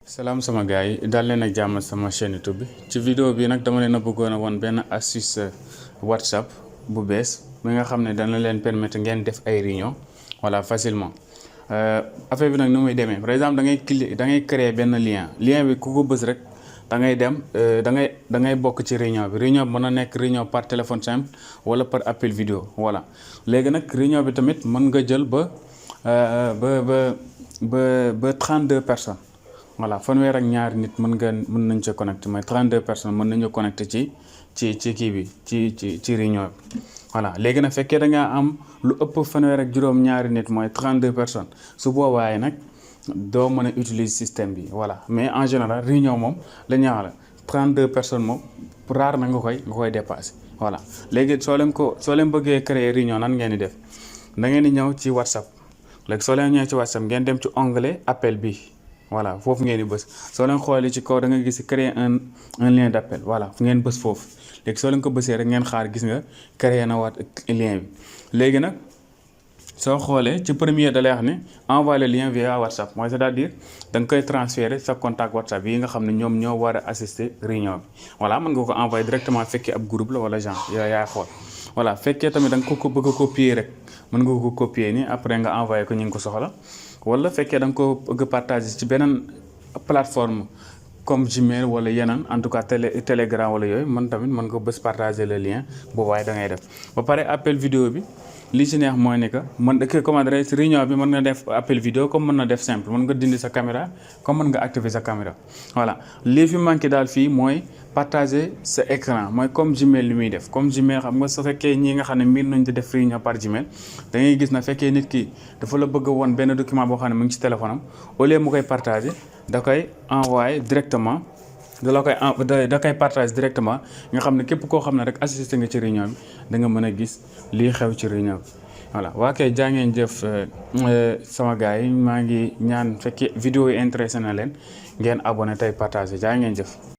salaam sama gars yi daal leen ak jàmm sama chaîne YouTube bi ci vidéo bi nag dama leen a bëggoon a woon benn astuce WhatsApp bu bees bi nga xam ne dana leen permettre ngeen def ay réunion voilà facilement affaire bi nag ni muy demee par exemple da ngay créer benn lien bi ku ko bës rek da ngay dem da ngay bokk ci réunion bi mën na nekk réunion par téléphone simple wala par appel vidéo voilà léegi nag réunion bi tamit mën nga jël ba 32 personnes. voilà fanweer ak ñaari nit mën nañ ci connecté mooy 32 personnes mën nañu connecté ci kii bi ci réunion bi voilà léegi nag fekkee da ngaa am lu ëpp fanweer ak juróom ñaari nit mooy 32 personnes su boobaa nag doo mën a utiliser système bi voilà mais en général réunion moom la ñuy wax 32 personnes moom rare na nga koy dépassé voilà léegi soo leen bëggee créer réunion nan ngeen di def da ngeen di ñëw ci WhatsApp léegi soo leen ñëwee ci WhatsApp ngeen dem ci onglet appel bi. voilà foofu ngeen di bës soo leen xoolee ci kaw da nga gis créer un lien d'appel voilà fu ngeen bës foofu léegi soo leen ko bësee rek ngeen xaar gis nga créer na waat lien bi léegi nag soo xoolee ci premier da lay wax ne envoyer le lien via WhatsApp mooy c'est-à-dire da nga koy transférer sa contact WhatsApp yi nga xam ne ñoom ñoo war a assister réunion bi voilà mën nga ko envoyer directement fekkee ab groupe la wala genre yaa xool voilà fekkee tamit da nga ko bëgg a copier rek mën nga ko copier ni après nga envoyer ko ñu ngi ko soxla wala fekkee da nga ko bëgg a partager ci beneen plateforme comme Gmail wala yeneen en tout cas Telegram wala yooyu mën nga bës partager le lien boobu waaye da ngay def ba pare appel vidéo bi li ci neex mooy ne que comment dire réunion bi mën nga def appel vidéo comme mën na def simple mën nga dindi sa caméra comme mën nga activer sa caméra voilà lii fi manqué daal fii mooy partager sa écran mooy comme Gmail li muy def comme Gmail xam nga su fekkee ñi nga xam ne miin nañ di def réunion par Gmail da ngay gis na fekkee nit ki dafa la bëgg a woon benn document boo xam ne mu ngi ci téléphone am au lieu mu koy partager da koy envoyer directement da koy partage directement nga xam ne képp koo xam ne rek assisté nga ci réunion bi da nga mën a gis lii xew ci réunion bi voilà waa kay jaa ngeen jëf sama gars yi maa ngi ñaan fekkee vidéo yi intéressé na leen ngeen abonné tey partagé jaa ngeen jëf